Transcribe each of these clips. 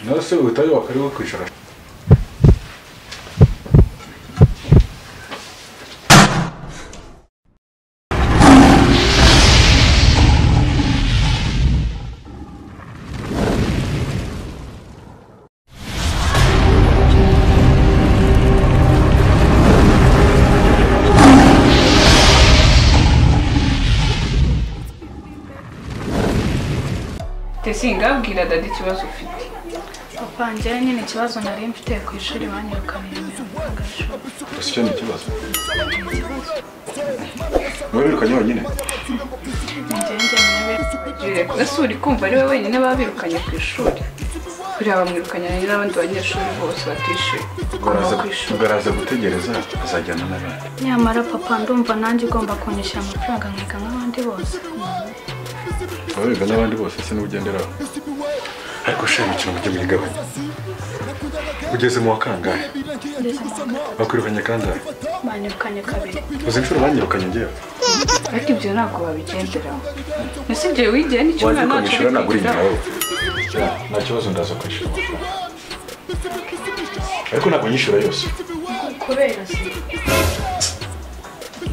Nase utayo wakariwe kwicara. Singabwira dadi ikibazo ufite. Papa njyewe nyine ikibazo nari mfite ku ishuri banyirukaniye amafaranga y'ishuri. Ese icyo ni ikibazo? Ntiwabirukanye wenyine? Ese uri kumva ari we wenyine babirukanye ku ishuri? Buriya bamwirukanye n'abandi banyeshuri bose batishyuye. Ubwo gutegereza azajyana n'abandi. Nyamara papa ndumva nanjye ugomba kunyishyura amafaranga nkiga nk'abandi bose. Abiga n'abandi bose se n'ugenderaho. Ariko shema imikino mujye muyigabanya. Ugeze mu wa kangahe? Bakwirukanye kangahe? Banyirukanye kabiri. Uzi inshuro banyirukanye njyewe? Ariko ibyo ntabwo babigenderaho. Ese ibyo wigiye n'icyo umwana wacu ari ntabwo uri inyuma wowe. Nta kibazo ndaza kwishyura amafaranga. Ariko ntabwo nyishyura yose. Kubera se?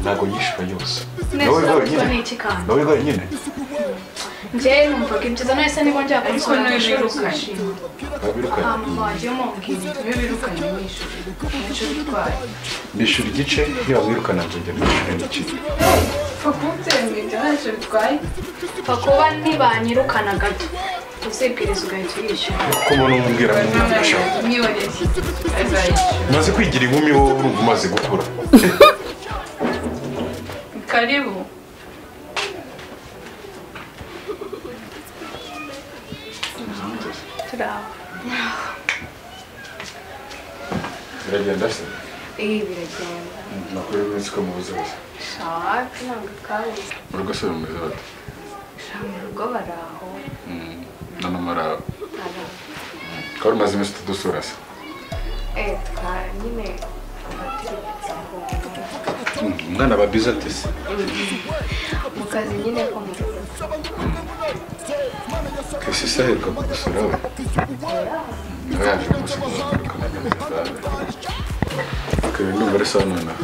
Ntabwo nyishyura yose. Nawe wenyine. Njyewe numvaga ibyiza nahise niba njya kumusura ku ishuri uzishima. Babirukanye. Wagiye umubwira. Babirukanye mu ishuri. Nicyo bitwaye. Ndishyura igice nibamwirukana nzongera ndishyura n'ikipe. Pfa kubyemera ibyo ntacyo bitwaye. Pfa kuba ntibanyirukana gato. Uzibwiriza ugahita uyishyura. Kuko mbona umubwira nk'umwana ashaka. Umaze kwigira inkumi wowe urumva umaze gukura. Karibu. Biragenda se? Biragenda. Nakuri iminsi ko mubuze bose. Shaka ntabwo twabuze. Mu rugo se bameze bate? Mu rugo bari aho. Na mama ari aho. Ko umaze iminsi utadusura se? Twa nyine baturutse aho. Umwana aba bize ate se? Mu kazi nyine ko mu rugo. Kesi se aheruka kugusura we? Nawe yaje kumusiga ukamenya. Okay, ndumva ari sawa nonaha.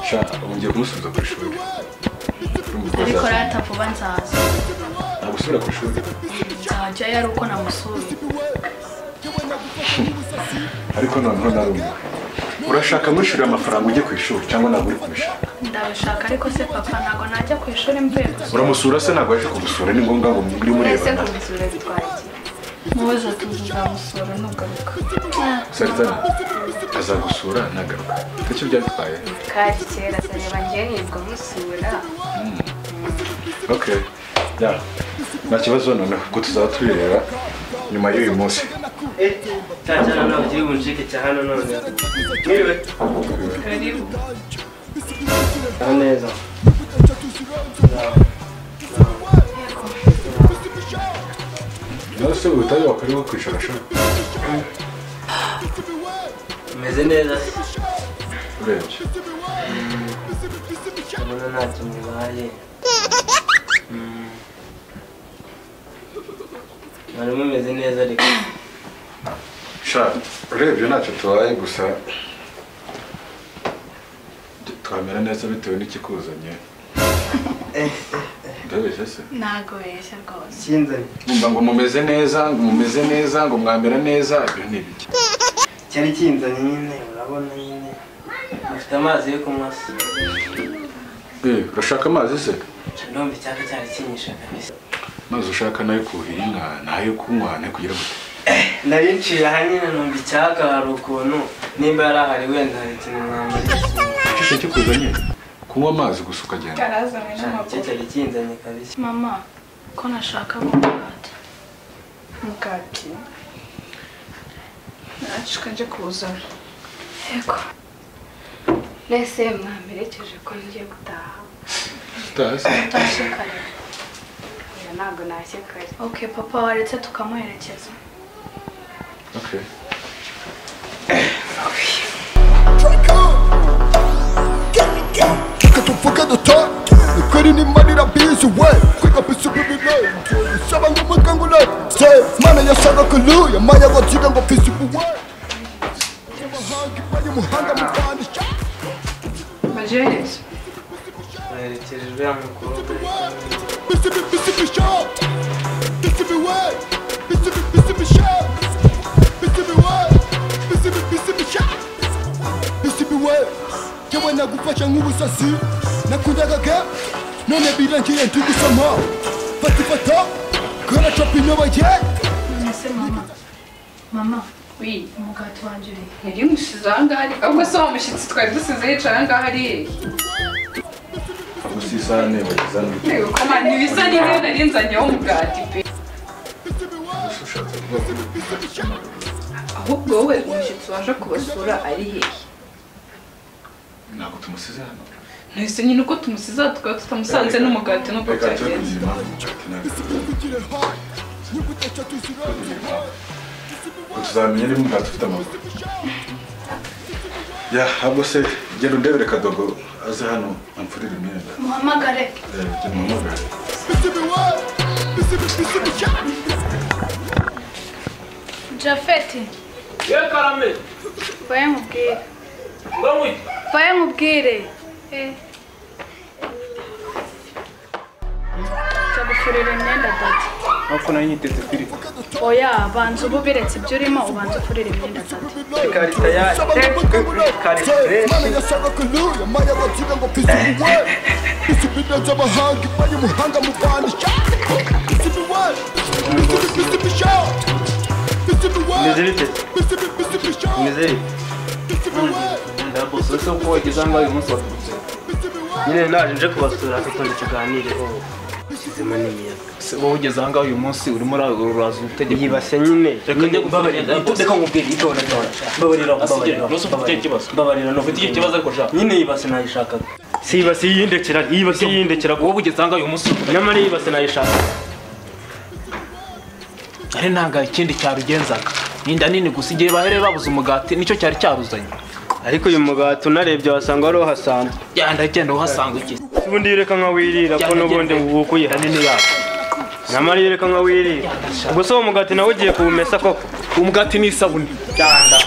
Sha, ubu ngiye kumusubiza ku ishuri. Ariko rata vuba nzaza. Ntabwo usubira ku ishuri? Nzajyayo ari uko namusuye. Ariko noneho narumiwe. Urashaka mwishyurira amafaranga ujye ku ishuri cyangwa ntabwo uri kubishaka? Ndabishaka ariko se papa ntabwo najya ku ishuri mvuye gusura. Uramusura se ntabwo aje kugusura ni ngombwa ngo muri murebana. Ese kumusura bitwaye iki? Mubaze tuzamusura nugaruka. Saritana azagusura nagaruka. Icyo byatwaye? Kari kera sareba ngiye nibwo musura. Okay. Ya. Nta kibazo noneho kuko tuzaba tubireba nyuma y'uyu munsi. Cyane ntabwo kiri buncike cya hano none. Mwiriwe. Karibu. Neza. Nase utayo wakariwe kwicara sha. Meze neza. Urebye. Ndabona nta kintu bibaye. Mwari mumeze neza ariko. Sha, urebye ntacyo tubaye gusa twamera neza bitewe n'ikikuzanye. Ndabeshya se? Ntago beshya rwose. Kinzanye. Numva ngo mumeze neza, ngo mumeze neza, ngo mwamera neza, ibyo ni ibiki? Cyari kinzanye nyine, urabona nyine. Mufite amazi yo kunywa se? Urashaka amazi se? Ndumva icyaka cyari kinyishe kabisa. Amazi ushaka nayo kuhira inka, nayo kunywa, nayo kugira gute? Nari nciye aha nyine numva icyaka hari ukuntu nimba yari ahari wenda hari ikintu mwamariye. Icyo kikuzanye? Kunywa amazi gusa ukagenda. Karazanye n'amaguru. Cyari kinzanye kabisa. Mama, ko nashaka umugati. Umugati. Nashaka nje kuwuzana. Yego. Nese mwamperekeje ko ngiye gutaha. Utaha? Utashye kare. Oya ntabwo nashye kare. Okay, papa waretse tukamuherekeza. Okay. Tuvuge duta, kweri ni manira busy way, kwiga bisu bibi. Mana yashaka kuluya maya batsiga ngo fisibuwe. Majeres. Baherekeje uriya mukobwa. Yewe nagufasha nk'ubusasi nakundaga ke none birangiye ndi gusoma fata fata kora shopping yobaye. Nese mama. Mama, oui, umugati wanje uri. Nari mushize ahangaha ariko ahubwo se wa mushyitsi twari dusize yicaye ahangaha ari hehe? Gusa isahane wagize hano. Yego koma ntibisa n'ibyo nari nzanyeho umugati pe. Ushatse kuvuga ko Ahubwo wowe umushyitsi waje kubasura ari hehe? Ntabwo tumusize hano. Nahise nyine uko tumusize tukaba tutamusanze n'umugati n'uko Reka twe byagenze. kugira impamvu umugati ntabwo. Tuzamenya niba umugati ufite amaguru. Ya, ahubwo se genda undebere Kadogo aze hano amfurire imyenda. Muhamagare. Genda umuhamagare. Jafeti. Ye karame. Vaye nkubwire. Ngo Vaye nkubwire. Jya gufurira imyenda dadi. Ariko nari nyiteze ifiriti. Oya, banza ubu biretse ibyo urimo ubanza ufurire imyenda dadi. Ikarita ya Mana yashaka kuluya maya batsiga ngo fisibuwe. Z'abahanga ibaye umuhanga mu Rwanda. Meze bite? Meze bite? Ndabose uko wageze ahangaha uyu munsi waturutse. Nyine naje nje kubasura tutonde tuganireho. Shyizemo n'imiyaga. Se wowe ugeze ahangaha uyu munsi urimo uraza utegeka. Yibase nyine. Reka njye mbabarira. Reka nkubwire itora tora. Mbabarira mbabarira. Rwose ufite ikihe kibazo? Mbabarira no Ufite ikihe kibazo ariko sha? Nyine yibase nayishakaga. Si yibase yiyindekera, yibase yiyindekera. Wowe ugeze ahangaha uyu munsi Nyamara yibase nayishakaga. ari nanga ikindi cyarugenzaga. Ninda nini gusa igihe bahereye babuze umugati nicyo cyari cyaruzanye. Ariko uyu mugati unarebye wasanga wari uhasanzwe. Yanda genda uhasanga iki? Ubundi reka nka wirira ko n'ubundi wukuye nini yako. Nyamara reka nka wirira. Ubwo se uwo mugati nawe ugiye kuwumesa koko? Umugati ni isabune. Yanda.